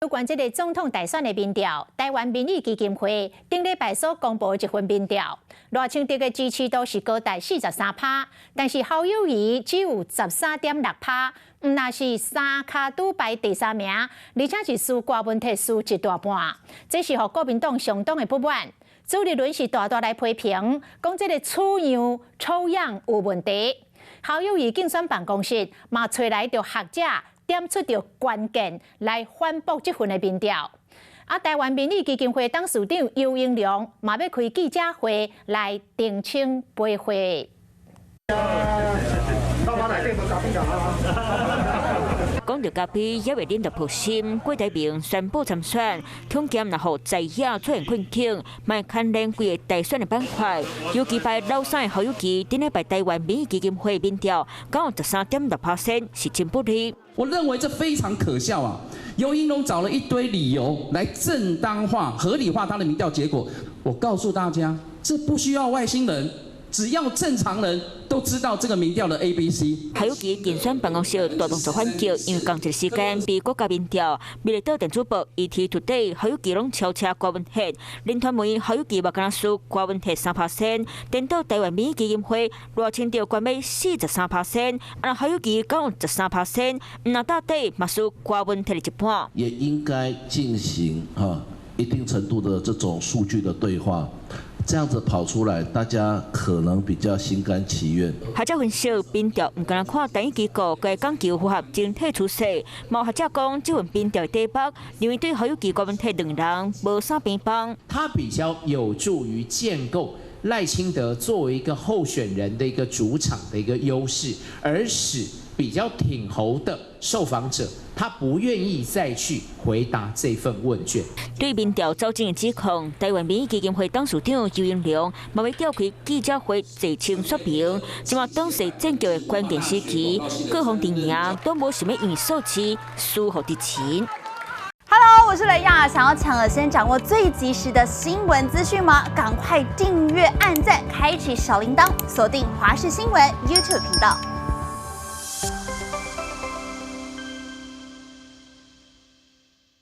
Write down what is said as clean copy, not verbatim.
有關這个總統大選的民調，台灣民意基金會頂禮拜所公布的一份民調，賴清德的支持度是高達43趴，但是侯友宜只有13.6趴，毋但是三跤拄排第三名，而且是輸柯文哲輸一大半，這是予國民黨相當的不滿。朱立倫是大大來批評，講這个取樣抽樣有問題。侯友宜競選辦公室嘛揣來著學者，點出著關鍵來反駁這份的民調。啊，台灣民意基金會董事長游盈隆嘛欲開記者會來澄清駁回。講著咖啡，猶未啉著破心。郭台銘宣布參選，恐驚若予在野出現困境，嘛牽連規个大選的板塊。尤其排老三的侯友宜，頂禮拜台灣民意基金會民調，敢有13.6%，是真不利。我認為這非常可笑啊！游盈隆找了一堆理由來正當化、合理化他的民調結果。我告訴大家，這不需要外星人。只要正常人都知道這個民調的 A、B、C。侯友宜競選辦公室大動作反擊，因為仝一个時間，美國共民調，美麗島電子報、ETtoday，侯友宜攏超車柯文哲，林傳媒侯友宜嘛敢若輸柯文哲3%，顛倒台灣民意基金會賴清德懸欲43%，啊侯友宜敢有13%，毋若到底嘛輸柯文哲的一半。也應該進行哈一定程度的這種數據的對話。這樣子跑出來，大家可能比較心甘情願。學者分析，民調毋敢若看單一機構，該講求符合整體趨勢。嘛有學者講，這份民調的底筆，認為對侯友宜、柯文哲兩人無啥偏幫。它比較有助於建構賴清德作為一個候選人的一個主場的一個優勢，而使比較挺侯的受訪者，他不願意再去回答這份問卷。對民調走針的指控，台灣民意基金會董事長游盈隆嘛欲召開記者會澄清說明。這馬黨勢戰局的關鍵時期，各方陣營都無想欲因數字輸予敵情。 Hello，我是雷亞，想要搶先掌握最及時的新聞資訊嗎？趕快訂閱、按讚、開啟小鈴鐺，鎖定華視新聞 YouTube 頻道。